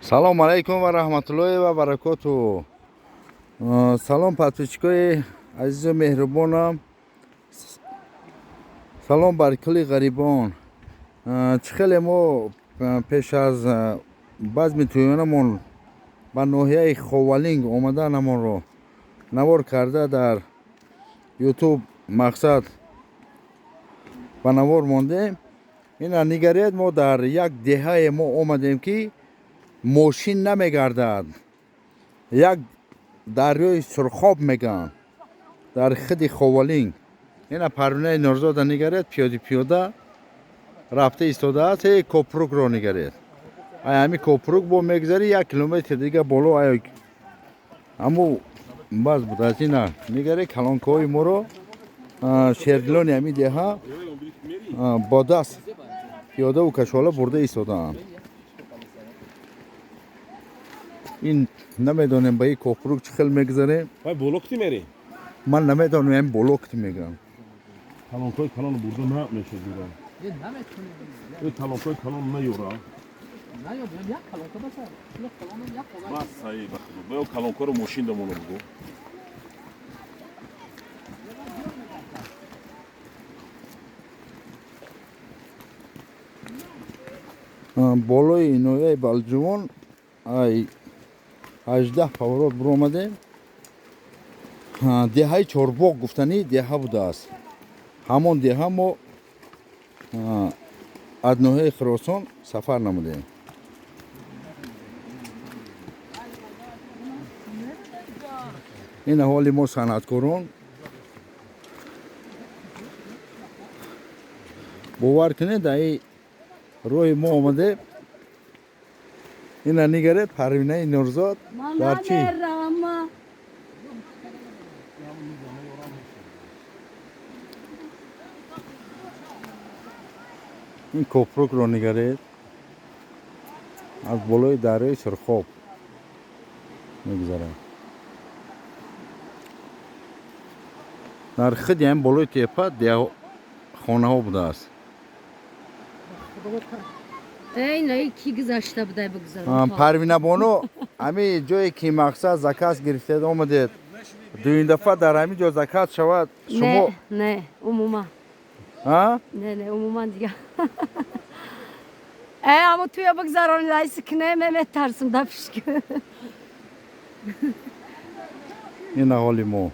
Салом алейкум ва раҳматуллоҳи ва баракоту. Салом, подписчикои азизу меҳрубонам. Салом бар кулли ғарибон. Чӣ хеле мо пеш аз базми тӯёнамон ба ноҳияи Ховалинг омаданамонро навор карда дар Ютуб мақсад ба навор мондем. Ина нигаред, мо дар як деҳае мо омадем, ки мошин намегардад. Як дарёи Сурхоб мегӯянд дар хиди Ховалинг. Ина Парвинаи Нурзода нигаред, пиёди пиёда рафта истодааст. Э копрукро нигаред. Ай ҳами копрук бо мегузари 1 километр дига боло, ай ҳаму баз будааст. Ина нигаре, калонкаҳои моро шердилони ҳами деҳа бо даст пиёдаву кашола бурда истодаанд. Ин намедонем, ба ин копрук чӣ хел мегузарем. Вай боло кути мерӣ? Ман намедонам, ин боло кути мегӯям. Калонкои калон бурда на мешуд юра. Э калонкои калон на юра. Бас саи ба худо. Баё калонкоро мошин дамона бугу. Болои ноҳияи Балҷувон ай 18 поворот буромадем. Деҳаи Чорбоғ гуфтанӣ деҳа будааст. Ҳамон деҳа мо аз ноҳияи Хуросон сафар намудем. Ин аҳоли мо санъаткорон, бовар кунед, дар ин роҳи мо омадем. Ина нигаред, Парвинаи Нурзод дар чӣ? Ин копрукро нигаред, аз болои дарёи Сурхоб мегузарад. Дар хиди ҳам болои тепа хонаҳо будааст. Парвинабону, ҳамин ҷое ки мақсад заказ гирифтед омадед, дуюм дафъа дар ҳамин ҷо заказ шавад шумо? Не, умуман. Не, умуман дига. Э, амо туя бигзаронид, айси кине метарсим да пишки. Ин аҳоли мо.